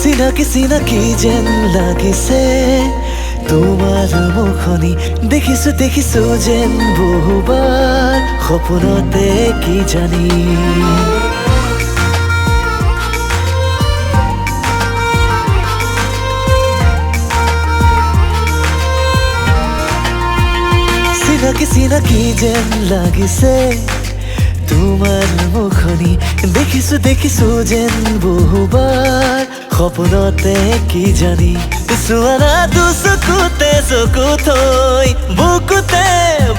চিনাকি চিনাকি যেন লাগিছে তোমাৰ মুখনি, দেখিছো দেখিছো যেন বহুবাৰ সপোনতে কি জানি। চিনাকি চিনাকি যেন লাগিছে তোমাৰ মুখনি, দেখিছো দেখিছো যেন বহুবাৰ সপোনতে কি জানি। চোৱানা দুচকুতে চকু থৈ, বুকুতে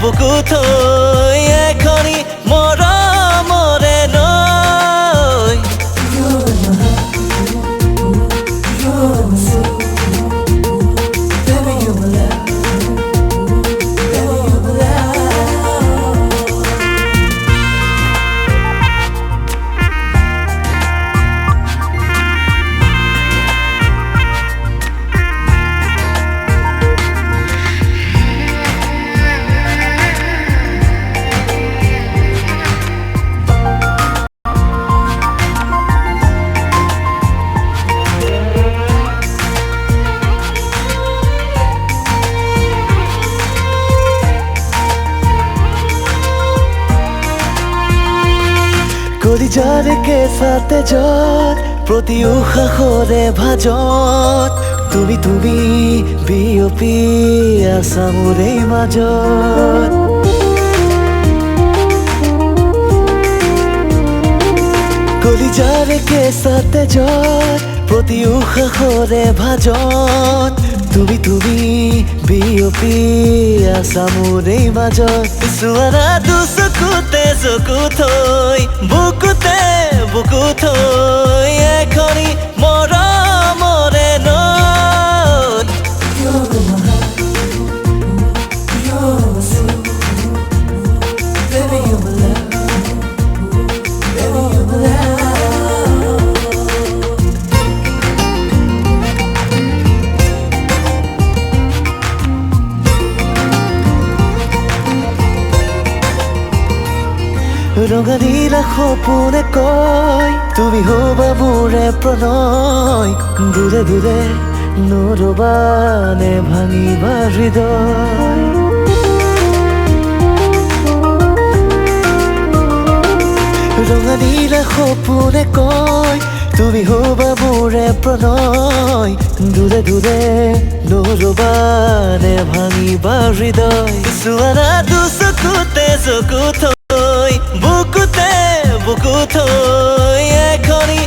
বুকু থৈ, এখনি মৰমৰে নৈ। কলিজাৰ কেঁচাতে য'ত প্ৰতি উশাহৰে ভাজত, তুমি তুমি বিয়পি আছা মোৰে মাজত। কলিজাৰ কেঁচাতে য'ত প্ৰতি উশাহৰে ভাজত, তুমি তুমি বিয়পি আছা মোৰে মাজত। চোৱানা দুচকুতে চকু থৈ, বুকুতে বুকু থৈ, এখনি মৰমৰে নৈ। ৰঙা নীলা সপোনে কয় তুমি হ'বা মোৰে প্ৰণয়, দূৰে দূৰে নৰবা নে ভাঙিবা হৃদয়। ৰঙা নীলা সপোনে কয় তুমি হ'বা মোৰে প্ৰণয়, দূৰে দূৰে নৰবা নে ভাঙিবা হৃদয়। চোৱানা দুচকুতে চকু থৈ, বুকুতে বুকু থৈ, এখনি